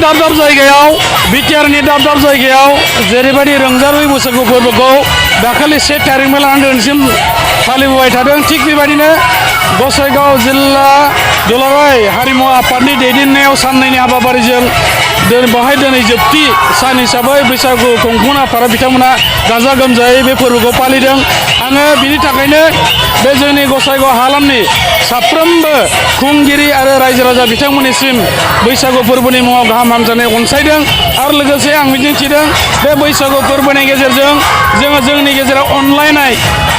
दाब दाब जायगायाव बिटिआरनि दाब दाब जायगायाव जेरैबायदि रंजालि बैसागु फोरबोखौ दाखालि 1 तारिखनिफ्राय लानानै दिनैसिम फालिबोबाय थादों थिग बेबायदिनो गसाइगाव जिल्ला दुलाराय हारिमु आफादनि दैदेननायाव साननैनि हाबाफारिजों बेवहाय दिनै जोबथि सान हिसाबै बैसागु खुंफुं आफादा बिथांमोना गाजा गोमजायै बे फोरबोखौ फालिदों। आङो बिनि थाखायनो बे जोंनि गसाइगाव हालामनि साफ्रोमबो खुंगिरि आरो रायजो राजा बिथांमोननिसिम बैसागु फोरबोनि मुङाव गाहाम हामजायनाय अनसायदों आरो लोगोसे आं मिजिंथिदों बे बैसागु फोरबोनि गेजेरजों जोङो जोंनि गेजेराव अनलायनाय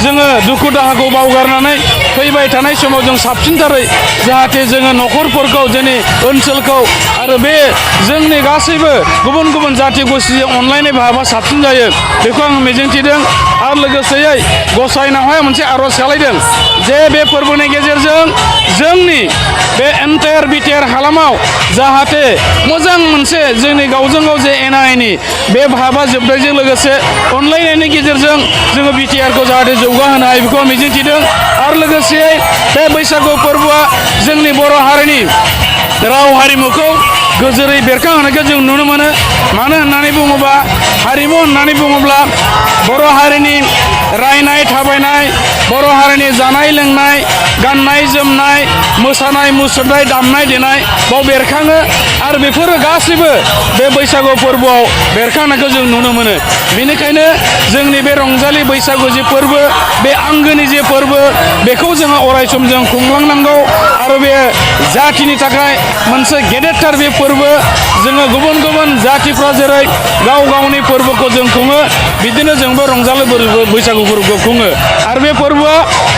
जोङो दुखु दाहाखौ बावगारनानै फैबाय थानाय समाव जों साबसिनथारै जाहाथे जोङो न'खरफोरखौ जोंनि ओनसोलखौ आरो बे जोंनि गासैबो गुबुन गुबुन जाथि गोष्ठीजों अनलायनाय भाबा साबसिन जायो बेखौ आं मिजिंथिदों आरो लोगोसेयै गसाइनावहाय मोनसे आर'ज खालायदों जे बे फोरबोनि गेजेरजों जोंनि बे एन्टायार बिटिआर हालामाव जाहाथे मोजां मोनसे जोंनि गावजों गाव जे एना एनि बे भाबा जोबनायजों लोगोसे अनलायनायनि गेजेरजों जोङो बिटिआरखौ जाहाथे जौगाहोनो हायो बेखौ मिजिंथिदों आरो लोगोसे बे बैसागु फोरबोआ जोंनि बर' हारिनि राव हारिमुखौ गोजोरै बेरखांहोनायखौ जों नुनो मोनो। मानो होननानै बुङोब्ला हारिमु होननानै बुङोब्ला बर' हारिनि रायनाय थाबायनाय बर' हारिनि जानाय लोंनाय गाननाय जोमनाय मोसानाय मुसुरनाय दामनाय देनाय बाव बेरखाङो आरो बेफोरो गासैबो बे बैसागु फोरबोआव बेरखांनायखौ जों नुनो मोनो। बेनिखायनो जोंनि बे रंजालि बैसागु जे फोरबो बे आंगोनि जे फोरबो बेखौ जोङो अरायसम जों खुंलांनांगौ आरो बे जाथिनि थाखाय मोनसे गेदेरथार बे फोरबो जोङो गुबुन गुबुन जातिफ्रा जेरै गाव गावनि फोरबोखौ जों खुङो बिदिनो जोंबो रंजालि बैसागु फोरबोखौ खुङो आरो बे फोरबोआ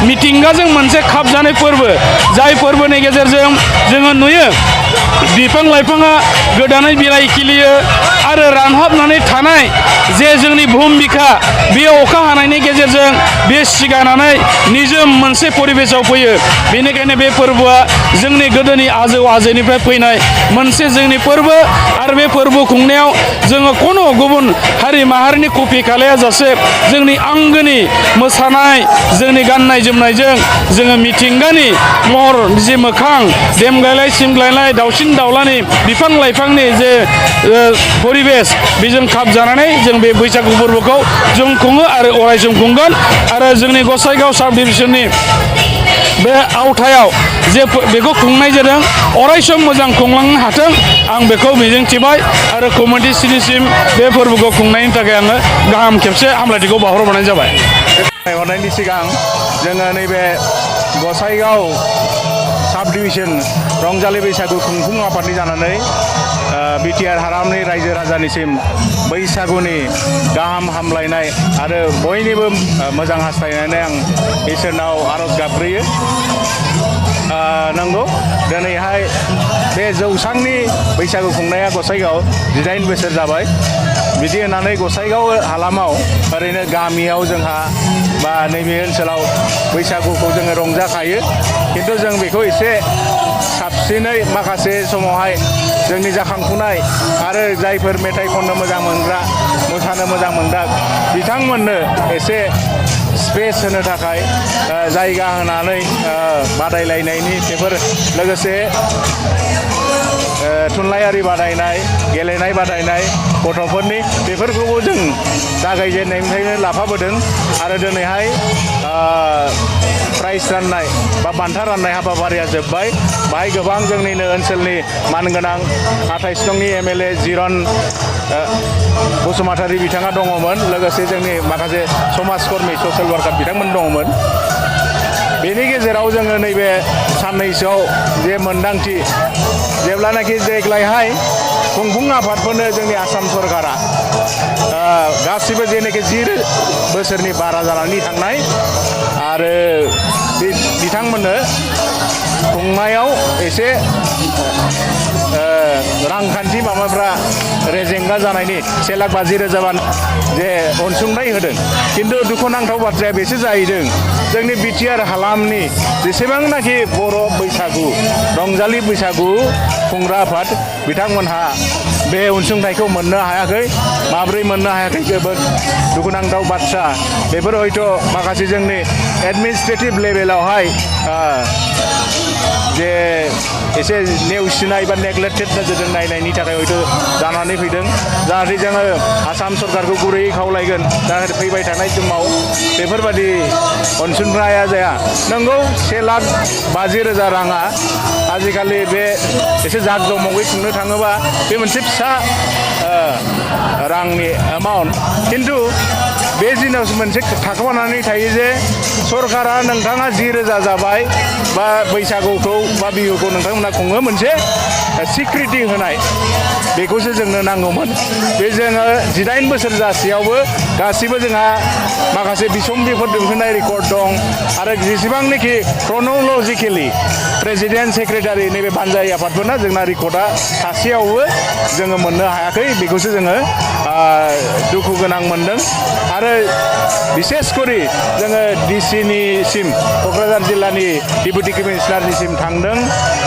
मिथिंगाजों मोनसे खाबजानाय फोरबो जाय फोरबोनि गेजेरजों जोङो नुयो बिफां लाइफाङा गोदानै बिलाइ खिलियो आरो रानहाबनानै थानाय जे जोंनि बुहुम बिखा बेयो अखा हानायनि गेजेरजों बे सिगानानै निजोम मोनसे परिबेसाव फैयो। बेनिखायनो बे फोरबोआ जोंनि गोदोनि आजौ आजैनिफ्राय फैनाय मोनसे जोंनि फोरबो आरो बे फोरबो खुंनायाव जोङो खुनु गुबुन हारि माहारिनि कपि खालायाजासे जोंनि आंगोनि मोसानाय जोंनि गाननाय जोमनायजों जोङो मिथिंगानि महर जे मोखां देमग्लायलाय सिमग्लायलाय दाउसिन दाउलानि बिफां लाइफांनि जे परिबेस बेजों खाबजानानै जों बे बैसागु फोरबोखौ जों खुङो आरो अरायसम खुंगोन आरो जोंनि गसाइगाव साब डिभिजननि बे आवथायाव जे बेखौ खुंनाय जादों अरायसम मोजां खुंलांनो हाथों आं बेखौ मिजिंथिबाय आरो कमिटिसिनिसिम बे फोरबोखौ खुंनायनि थाखाय आङो गाहाम खेबसे हामलायथिखौ बावहरनाय जाबाय। हरनायनि सिगां जोङो नैबे गसाइगाव साब डिभिजन रंजालि बैसागु खुंफुं आफादनि जानानै बिटिआर हालामनि रायजो राजानिसिम बैसागुनि गाहाम हामलायनाय आरो बयनिबो मोजां हास्थायनानै आं इसोरनाव आरज गाबग्रोयो। नंगौ दिनैहाय बे जौसांनि बैसागु खुंनाया गसाइगाव 18 बोसोर जाबाय बिदि होननानै गसाइगाव हालामाव ओरैनो गामियाव जोंहा बा नैबे ओनसोलाव बैसागुखौ जोङो रंजाखायो खिन्थु जों बेखौ एसे साबसिनै माखासे समावहाय जोंनि जाखांफुनाय आरो जायफोर मेथाइ खननो मोजां मोनग्रा मोसानो मोजां मोनग्रा बिथांमोननो एसे स्पेस होनो थाखाय जायगा होनानै बादायलायनायनि बेफोर लोगोसे थुनलाइयारि बादायनाय गेलेनाय बादायनाय गथ'फोरनि बेफोरखौबो जों जागायजेननायनिफ्रायनो लाफाबोदों आरो दिनैहाय प्राइज राननाय बा बान्था राननाय हाबाफारिया जोब्बाय बाहाय गोबां जोंनिनो ओनसोलनि मानगोनां 28 नंनि MLA जिरन बसुमतारी बिथाङा दङमोन लोगोसे जोंनि माखासे समाजकर्मी ससियेल वार्कार बिथांमोन दङमोन। बेनि गेजेराव जोङो नैबे साननैसोआव जे मोन्दांथि जेब्लानाखि देग्लायहाय खुंफुं आफादफोरनो जोंनि आसाम सरकारा गासिबो जेनाखि 10 बोसोरनि बारा जानानै थांनाय आरो बिथांमोननो खुंनायाव एसे रांखान्थि माबाफ्रा रेजेंगा जानायनि 1,50,000 जे अनसुंथाइ होदों खिन्थु दुखुनांथाव बाथ्राया बेसो जाहैदों जोंनि बिटिआर हालामनि जेसेबांनाखि बर' बैसागु रंजालि बैसागु खुंग्रा आफाद बिथांमोनहा बे अनसुंथाइखौ मोननो हायाखै। माब्रै मोननो हायाखै जोबोद दुखुनांथाव बाथ्रा। बेफोर हयथ' माखासे जोंनि एडमिनिस्ट्रेटिभ लेभेलावहाय जे एसे नेवसिनाय बा नेग्लेक्टेड नोजोरजों नायनायनि थाखाय हयथ' जानानै फैदों जाहाथे जोङो आसाम सरकारखौ गुरैयै खावलायगोन जाहाथे फैबाय थानाय समाव बेफोरबादि अनसुंथाया जाया नंगौ 1,50,000 राङा आजिखालि बे एसे जाकजमकै खुंनो थाङोबा बे मोनसे फिसा रांनि एमाउन्ट खिन्थु बे जिनिस मोनसे थाखोमानानै थायो जे सरकारा नोंथाङा 10,000 जाबाय बा बैसागुखौ बा बिहुखौ नोंथांमोना खुङो मोनसे सिक्रिटि होनाय बेखौसो जोंनो नांगौमोन बे जोङो 18 बोसोर जासेयावबो गासिबो जोंहा माखासे बिसम्बिफोर दिहुननाय रेकर्ड दं आरो जेसेबांनाखि क्रन'लजिकेलि प्रेसिडेन्ट सेक्रेटारि नैबे बानजाय आफादफोरना जोंना रेकर्डआ सासेयावबो जोङो मोननो हायाखै बेखौसो जोङो दुखु गोनां मोनदों आरो बिसेस करि जोङो डिसिनिसिम क'क्राझार जिल्लानि डेपुटि कमिशनारनिसिम थांदों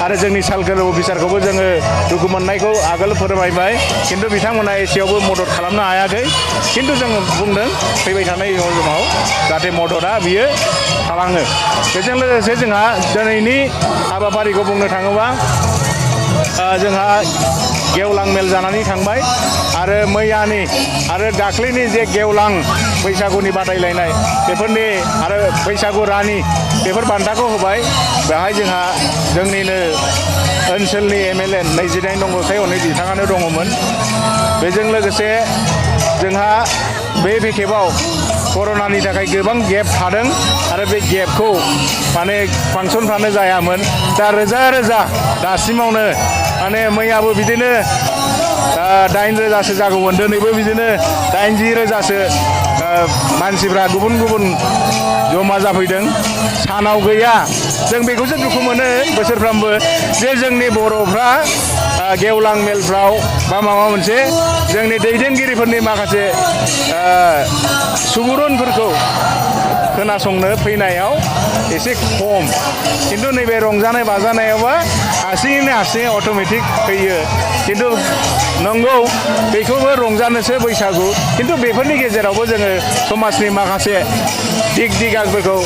आरो जोंनि सार्कोल अफिसारखौबो जोङो दुखु मोननायखौ आगोल फोरमायबाय खिन्थु बिथांमोना एसेयावबो मदद खालामनो हायाखै खिन्थु जोङो बुंदों फैबाय थानाय समाव जाहाथे मददआ बियो थालाङो बेजों लोगोसे जोंहा दिनैनि हाबाफारिखौ बुंनो थाङोबा जोंहा गेवलां मेल जानानै थांबाय आरो मैयानि आरो दाख्लैनि जे गेवलां बैसागुनि बादायलायनाय बेफोरनि आरो बैसागु रानि बेफोर बान्थाखौ होबाय बेहाय जोंहा जोंनिनो ओनसोलनि MLA 28 नंगौ हनै बिथाङानो दङमोन बेजों लोगोसे जोंहा बे खेबाव कर'नानि थाखाय गोबां गेप थादों आरो बे गेपखौ माने फांसनफ्रानो जायामोन दा रोजा रोजा दासिमावनो माने मैयाबो बिदिनो 8,000सो जागौमोन दिनैबो बिदिनो 80,000सो मानसिफ्रा गुबुन गुबुन जमा जाफैदों सानाव गैया जों बेखौसो दुखु मोनो बोसोरफ्रामबो जे जोंनि बर'फ्रा गेवलां मेलफ्राव बा माबा मोनसे जोंनि दैदेनगिरिफोरनि माखासे सुबुरुनफोरखौ खोनासंनो फैनायाव एसे खम खिन्थु नैबे रंजानाय बाजानायावबा हारसिङै अट'मेटिक फैयो खिन्थु नंगौ बेखौबो रंजानोसो बैसागु खिन्थु बेफोरनि गेजेरावबो जोङो समाजनि माखासे दिग दिगाफोरखौ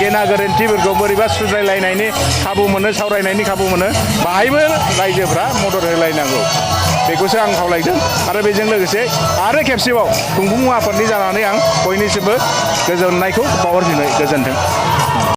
गेना गोरोन्थिफोरखौ बोरैबा सुद्रायलायनायनि खाबु मोनो सावरायनायनि खाबु मोनो बाहायबो रायजोफ्रा मदद होलायनांगौ बेखौसो आं खावलायदों आरो बेजों लोगोसे आरो खेबसेबाव खुंफुं आफादनि जानानै आं बयनिसिमबो गोजोननायखौ बावहरफिनो गोजोन्थों